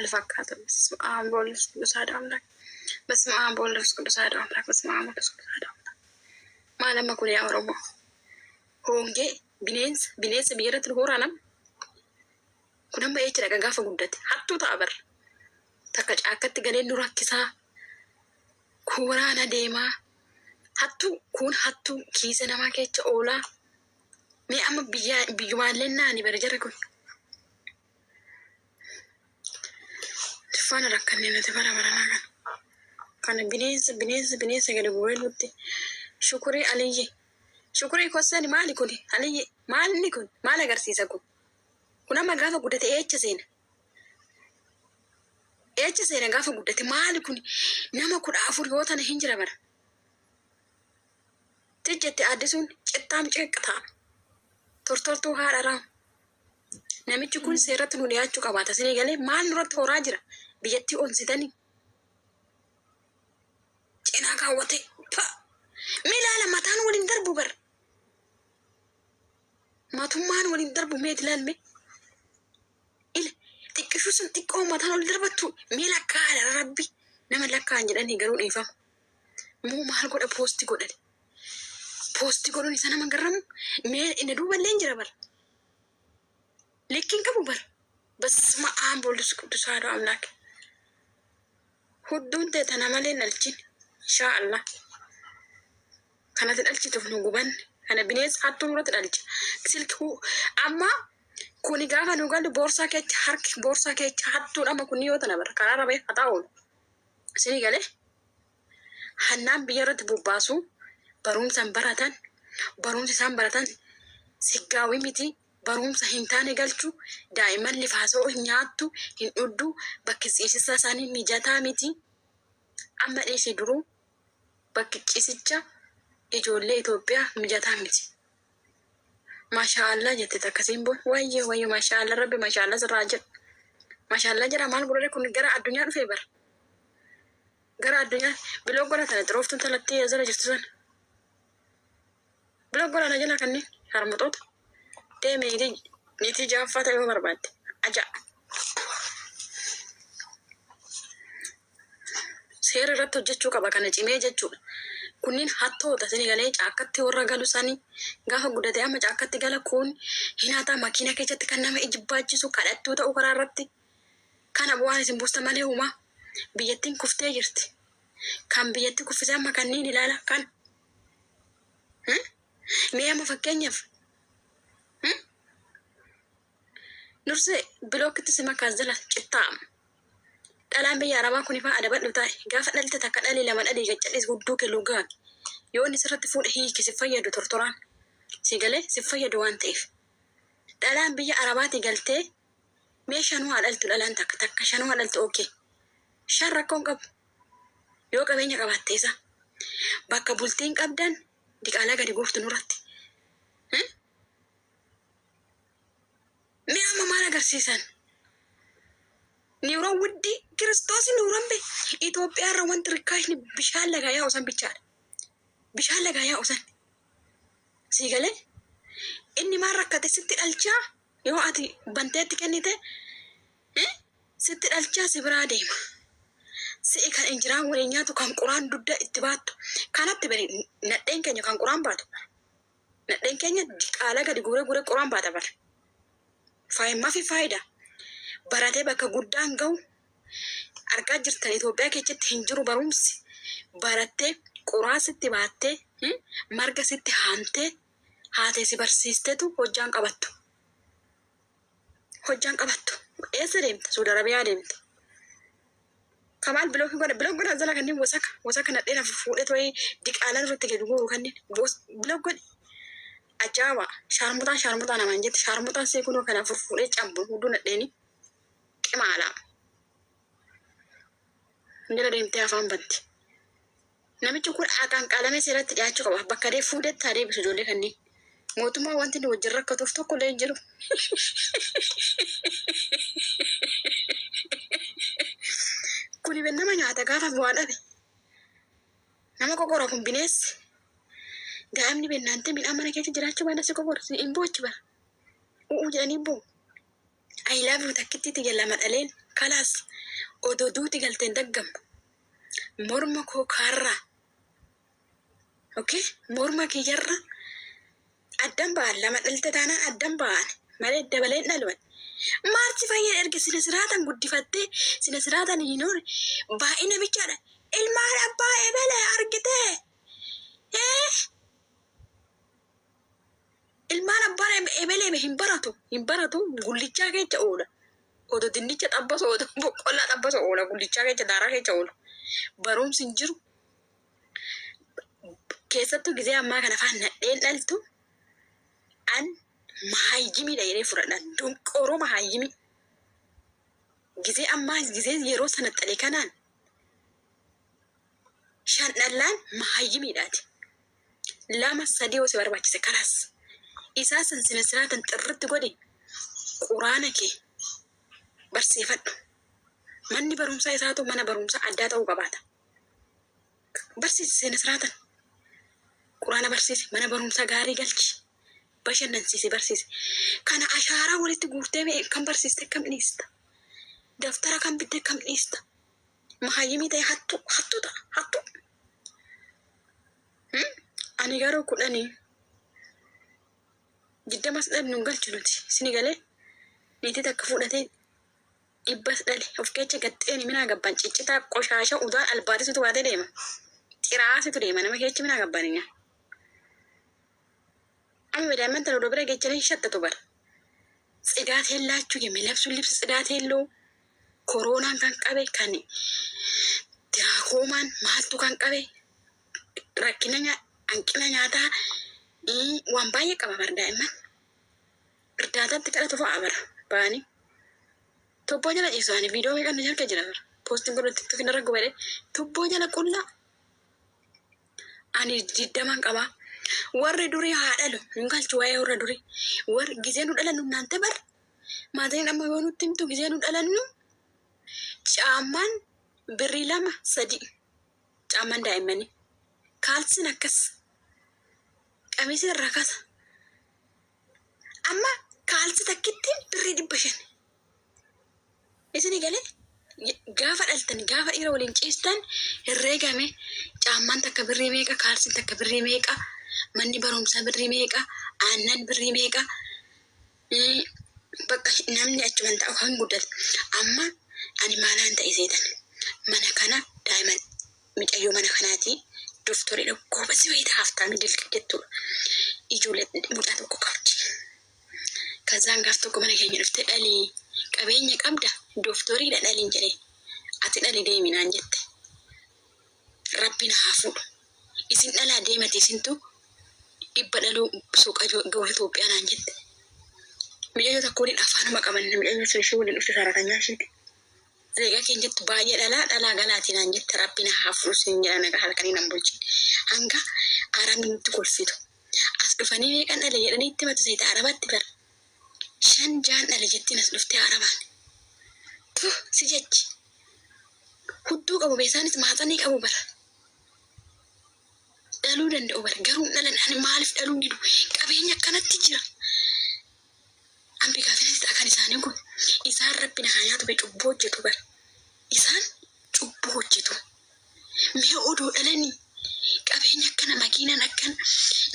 wal fakkaatu. በስመ አብ ወወልድ ወመንፈስ ቅዱስ አሐዱ አምላክ። በስመ አብ ወወልድ ወመንፈስ ቅዱስ አሐዱ አምላክ። በስመ አብ ወወልድ ወመንፈስ ቅዱስ አሐዱ አምላክ። Maal amma kun yaa Oromoo? Hongee bineensa bineensa biyya irratti nu horaa nama. Kun amma eecha dhaqa gaafa guddate hattuu ta'a bar. Takka caakkatti galee nu rakkisaa. Kun waraana deemaa. Hattuu kun hattuu kiisa namaa keessa oolaa. Mee amma biyya biyyumaallee naani bara jarri kun. Faana rakkanne nuti bara baranaa kana. Kana bineensa bineensa bineensa gadi guuree nutti. Shukurii Aliyyi. Shukurii kossani maali kun? Aliyyi maalni kun? Maal agarsiisa kun? Kun amma gaafa guddate eecha seena? Eecha seena gaafa guddate maali kun? Nama 14 yoo tana hin jira bara. Tijjette addisuun cittaam ciqqataa. Tortortuu haadha raam. Namichi kun seeratti nu dhiyaachuu qabaata. Isinii galee maal nurratti horaa jira? Biyyattii onsitanii. Cinaa kaawwatee. Pa! Mee ilaala mataan waliin darbu bar. Matummaan waliin darbu meet ilaalme. Ila xiqqishuu sun xiqqoo mataan ol darbattu mee lakkaa'aadha rabbi. Nama lakkaa'an jedhanii garuu dhiifama. Moo maal godha poosti godhani. Poosti godhuun isa nama garramu mee inni duuballee hin jira bar. Likkiin qabu bar. Basma aab ወልድ ቅዱስ አሐዱ አምላክ። Hudduun tee tana malee hin dhalchin. Inshaa Allah. Kanatti dhalchituuf nu gubanne. Kana bineensa hattuu nurratti dhalcha. Silki amma kuni gaafa nu galu boorsaa keessa harki boorsaa keessa hattuudha amma kun yoo tana bara karaa rabee hataa oolu. Isinii galee hannaan biyya irratti bobbaasu barumsa hin baratan barumsi isaan baratan siggaawii miti barumsa hin taane galchu daa'imman lifaasoo hin nyaattu hin dhuddu bakki ciisicha isaanii mijataa miti. Amma dhiisi duruu bakki ciisicha ijoollee Itoophiyaa mijataa miti. Maashaa Allah jette takka simboon wayyo wayyo maashaa Allah rabbi maashaa Allah sirraa jedhu. Maashaa Allah jedha maal godhare kun gara addunyaa dhufee bara. Gara addunyaa biloo godha tana xirooftuun talattii jala jirtu sana. Biloo godha na jala kanneen harmuxoota. Deeme niitii niitii jaaffaa ta'uu barbaadde. Aja'a. Seera irratti hojjechuu qaba kana cimee jechuudha. Kunniin hattoota isin galee caakkatti warra galu sanii gaafa guddate amma caakkatti gala kun hin hataa makiina keessatti kan nama ijibbaachisu kadhattuu ta'uu karaa irratti kana bu'aan isin buusta malee uumaa biyyattiin kuftee jirti. Kan biyyatti kuffise amma kanneen ilaala kan. Mee amma fakkeenyaaf Nursee bilookitti si makaas jala cittaa'am. Dhalaan biyya arabaa kuni faa adabadhu taa'i. Gaafa dhalte takka dhalii lama dhalii gad cadhis hudduu kee lugaagi. Yoo inni sirratti fuudhe hiiki si fayyadu tortoraan. Si galee si fayyadu waan ta'eef. Dhalaan biyya arabaatii galtee mee shanuu haa dhaltu dhalaan takka takka shanuu haa dhaltu okay. Shan rakkoo hin qabu. Yoo qabeenya qabaatte isa. Bakka bultiin qabdan diqaalaa gadi guurtu nurratti. Mee amma maal agarsiisan? Niwuroon wuddii Kiristoos niwuroon be Itoophiyaa irra wanti rikkaashni bishaan lagaa yaa'u san bichaadha. Bishaan lagaa yaa'u san. Sii galee inni maal rakkate sitti dhalchaa yoo ati banteetti kennite sitti dhalchaa si biraa deema. Si'i kan injiraan waliin nyaatu kan quraan dugda itti baattu. Kanatti bari nadheen keenya kan quraan baatu. Nadheen keenya diqaalaa gadi guuree guuree qoraan baata bar. Faayimmaa fi faayida. Baratee bakka guddaan gahu argaa jirtan Itoophiyaa keessatti hin jiru barumsi. Barattee qoraa sitti baattee marga sitti haamtee haatee si barsiistetu hojjaan qabattu. Hojjaan qabattu. Eessa deemta? Suudi Arabiyaa deemta. Kamaal bilookii godha bilook godha jala kanneen wasaka wasaka nadheen afur fuudhee too'ee diqaalaan irratti gadi guuru kanneen bilook godhi. Ajaa'iba! Shaarmuxaan shaarmuxaa namaan jetti shaarmuxaan see kunoo kan afur fuudhee cambu hudduu nadheeni qimaalaa. Jala deemtee afaan banti. Namichi kun aqanqaalamee seeratti dhiyaachuu qaba. Bakka dee fuudhetti haa deebisu ijoollee kanneen. Mootummaa wanti inni wajjin rakkatuuf tokko illee hin jiru. Kuni nama nyaata gaafa waa dhabe. Nama qoqora kun bineessi. Daa'imni bennaantee midhaan mana keessa jiraachuu baana si qoqora. Si hin boochi bara. U'uu jedhanii boo'u. I love you takkittii tiyya lama dhaleen Kalaas odoo duuti galtee hin daggammu. Morma koo kaarraa. Okay? Morma kiyyarra addan ba'an, lama dhalte taanaan addan ba'an malee dabalee hin dhaluwan. Maalti fayyada erga sina siraatan guddifattee sina siraatan hin hoore baay'ina bichaadha. Ilmaan abbaa ebele argitee? Ee? Ilmaan abbaan ebelee hin baratu, hin baratu, gullichaa keessa oola. Odoo dinnicha xabbasu, odoo boqqollaa xabbasu oola, gullichaa keessa, daaraa keessa oola. Barumsi hin jiru. Keessattuu gizee ammaa kana afaan nadheen dhaltu an mahayyimiidha jedhee fudhadha. Donqooroo mahayyimii. Gizee ammaa, gizee yeroo sana xale kanaan shan dhallaan mahayyimiidhaati. Lama sadii yoo si barbaachise kalaas. Isaa san sina siraatan xirritti godhi, quraana kee barsiifadhu. Manni barumsaa isaatu mana barumsaa addaa ta'uu qabaata. Barsiisi sina siraatan. Quraana barsiisi, mana barumsaa gaarii galchi. Bashannansiisi barsiisi. Kana ashaaraa walitti guurtee mee kam barsiiste kam dhiista? Daftara kam bittee kam dhiista? Mahayyimii ta'e hattuu hattuu ta'a, hattuu. Ani garuu 10 20s dhabnu hin galchu nuti. Sini galee niitii takka fuudhatee 100s dhale of keessa gaxxeeni minaa gabban ciccitaa qoshaasha udaan albaatisutu baatee deema. Xiraasitu deema nama keessa minaa gabban inya. Amma daa'imman tana odoo bira geechanii shattatu bara. ጽዳት የላችሁ፣ የሚለብሱ ልብስ ጽዳት የለው። Koronaan kan qabe, kan tiraakoomaan maaltu kan qabe, rakkina hanqina nyaataa waan baay'ee qaba bara daa'imman. Irdaatatti kadhatu fa'a bara ba'anii. Tubboo jala ciisu, ani viidiyoo meeqan harka jira bara. Poostiin godhu TikTok irra gubadhe, tubboo jala qullaa. Ani 20n qaba. Warri durii haa dhalu hin galchu waa'ee warra durii. Warri gizee nu dhalannu naante bar. Maatiin amma yoo nutti himtu, gizee nu dhalannu caammaan birrii 2 3, caammaan daa'immanii. Kaalsiin akkas. Qamisiin rakasa. Amma kaalsi takkitti birrii 500. Isinii galee, gaafa dhaltan, gaafa dhiira waliin ciistan herreegame, caammaan takka birrii meeqa, kaalsiin takka birrii meeqa, manni barumsaa birrii meeqa, aannan birrii meeqa, bakka namni achuman ta'u kan guddate. Amma ani maalaan ta'e seetan? Mana kana daa'ima micayyoo mana kanaati, doktoridha, goobasii wayii haaftaami dilqi jettuudha. Ijoollee mucaa tokko qabdi. Kazaan gaaf tokko mana keenya dhuftee, "Dhalii, qabeenya qabda, doktoriidha, dhaliin," jedhee. "Ati dhali deemi," naan jette. Rabbi na haa fuudhu. "Isin dhalaa deemati, isintu 100 dhaluu suuqa gahu Itoophiyaa," naan jette. Micayyoo takka waliin afaanuma qaban, micayyoo sun ishee waliin dhufte, saaratanyaa isheeti. Zeegaa keenya jettu baay'ee dhalaa dhalaa galaati naan jette. Rabbi na haa fuudhu sin jedha, nagaa halkanii nan bulchin. Hanga arabni nutti kolfitu. As dhufanii meeqan dhale jedhanii itti himatu seeta arabatti bara. Shan jaan dhale jettiin as dhuftee arabaan. Tuh si jechi. Hudduu qabu, beesaanis maaxanii qabu bara. Dhaluu danda'u bara, garuu hin dhalan. Ani maaliif dhaluu didu? Qabeenya akkanatti jira. Ambi gaafinis ta'a kan isaanii kun, isaan rabbi na haa nyaatu be, cubbuu hojjetu bara. Isaan cubbuu hojjetu. Mee odoo dhalanii, qabeenya akkana, makiinaan akkana,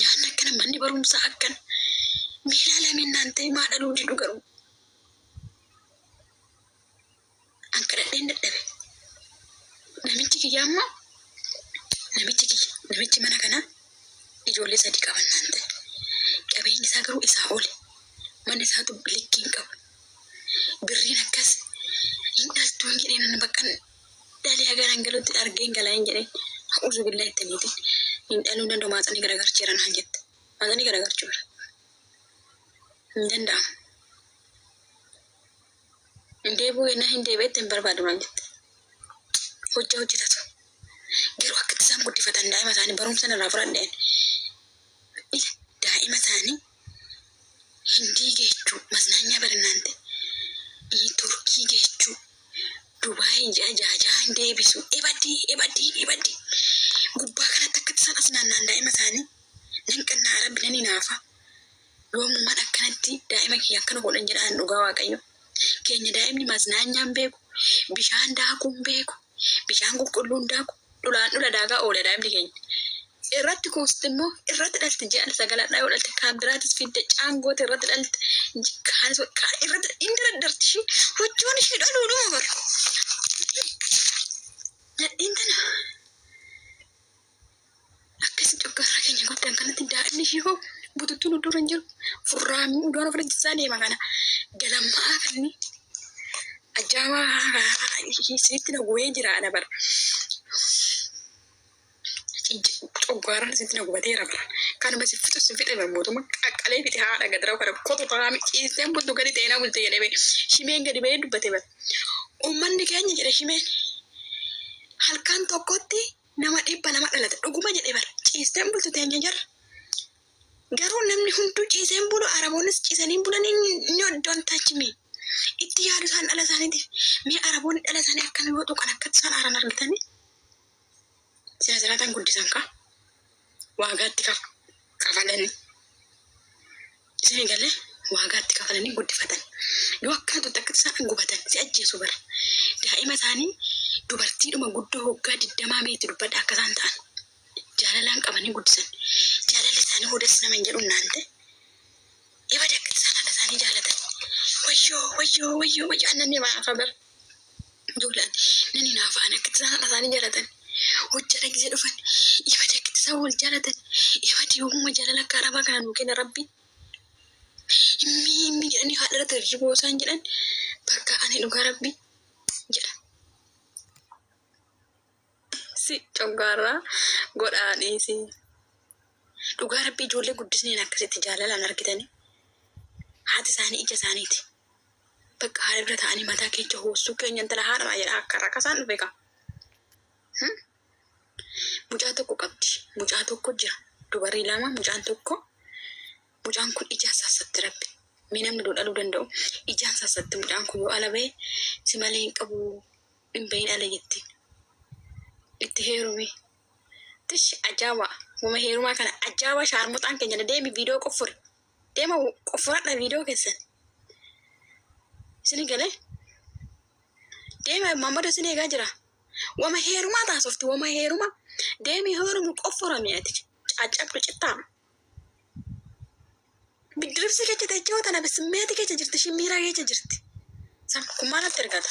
nyaanni akkana, manni barumsaa akkana. Mee ilaalameen naan ta'e maa dhaluu didu garuu? An kadhadheen dadhabe. Namichi kiyya ammoo, namichi kiyya, namichi mana kanaa ijoollee sadii qaban naan ta'e. Qabeenyi isaa garuu isaa oli. Manni isaatu likkii hin qabu. Birriin akkas hin dhaltuu hin jedheen, ani bakka dhalee hagaran galutti argeen galaa hin jedheen. A'uuzu billaahi itti hin dhaluu hin danda'u, maaxanii garagarcheera naan jette. Maaxanii garagarchuu bira. Hin danda'amu. Hin deebi'u yennaa hin deebi'etti hin barbaadu naan jette. Hojjaa hojjetatu. Garuu akkatti isaan guddifatan daa'ima isaanii barumsa irraa fudhadheen. Ila daa'ima isaanii Hindii geechuu, maznaanyaa barannaan ta'e, Turkii geechuu, Dubaay ji'a jaha jahaan deebisu, ebadii ebadii ebadii. Gubbaa kanatti akkatti isaan as naanna'an daa'ima isaanii nan qannaa, rabbi nan hinaafa. Yoomumaan akkanatti daa'ima kiyya akkana godhan jedhaan, dhugaa waaqayyo. Keenya daa'imni maznaanyaan beeku, Bishaan daakuu hin beeku. Bishaan qulqulluu hin daaku. Dhulaan dhula daakaa oola daa'imni keenya. Irratti kuusti immoo irratti dhalti ji'a sagaladhaa yoo dhalte kaan biraatis fidde caangoota irratti dhalte kaan irratti hin dardarti ishii huccuun ishii dhaluudhuma bar. Nadhiin tana akkasi coggaarraa keenya guddaan kanatti daa'imni ishii hoo bututtuun iddoo hin jiru furraamii udaan ofirra jissaa deema kana galammaa kanni ajaa'ibaa isinitti na gubee jira ana bara. Coggaaraan isinitti na gubateera bara. Kanuma si fixu si fixe bara mootummaa qaqqalee fixe haadha gadara kana kotu taa'ame ciisteen bultu gadi xeenaa bulte jedhee bee shimeen gadi ba'ee dubbate bara. Uummanni keenya jedhe shimeen halkan tokkotti nama 200 dhalate dhuguma jedhe bara ciisteen bultu teenya jarra. Garuu namni hunduu ciiseen bulu araboonnis ciisanii bulanii no don't touch me. Itti yaadu isaan dhala isaaniitiif mee araboonni dhala isaanii akkam yoo tuqan akkatti isaan aaran argitanii. Sina siraataan guddisan kaa waagaatti kafalanii isin galee waagaatti kafalanii guddifatan. Yoo akkana tutte akkatti isaan gubatan si ajjeesu bara. Daa'ima isaanii dubartiidhuma guddoo waggaa 20 meeti dubbadha akka isaan ta'an. Jaalalaan qabanii guddisan. Jaalalli isaanii hoodas nama hin jedhu naante. Ebade akkatti isaan haadha isaanii jaalatan. Wayyoo wayyoo wayyoo wayyoo annan ni maafa bara. Ijoolleen nan hinaafa ani akkatti isaan haadha isaanii jaalatan. Hojjata gisee dhufan ebade akkatti isaan wal jaalatan. Ebade yoomuma jaalala akka arabaa kana nuu kenna rabbi. Himmi himmi jedhanii haadha irratti riboo isaan jedhan bakka ani dhugaa rabbi jedha. Si coggaarraa godhaa dhiisi. Dhugaa rabbii ijoollee guddisneen akkasitti jaalalaan argitanii haati isaanii ija isaaniiti. Bakka haadha bira ta'anii mataa keessa hoossuu keenya intala haadha jedha akka rakasaan dhufe kaa. Mucaa tokko qabdi. Mucaa tokko jira. Dubarri lama mucaan tokko. Mucaan kun ijaan sassatti rabbi. Mee namni dhaluu danda'u ijaan sassatti mucaan kun yoo ala bahe si malee hin qabu hin bahin ala jettiin. Itti heerumi. Tish ajaa'ibaa. Wama heerumaa kana ajaa'ibaa shaarmuxaan keenya deemi viidiyoo qoffuri. Deema qoffuradha viidiyoo keessan. Isin galee? Deema Muhammadu isin eegaa jira. Wama heerumaa taasofti wama heerumaa. Deemi heerumu qoffurami ati. Caccabdu cittaa. Bidiribsi keessa teechoo tana simmeeti keessa jirti ishii miira keessa jirti. Kun maal natti ergata?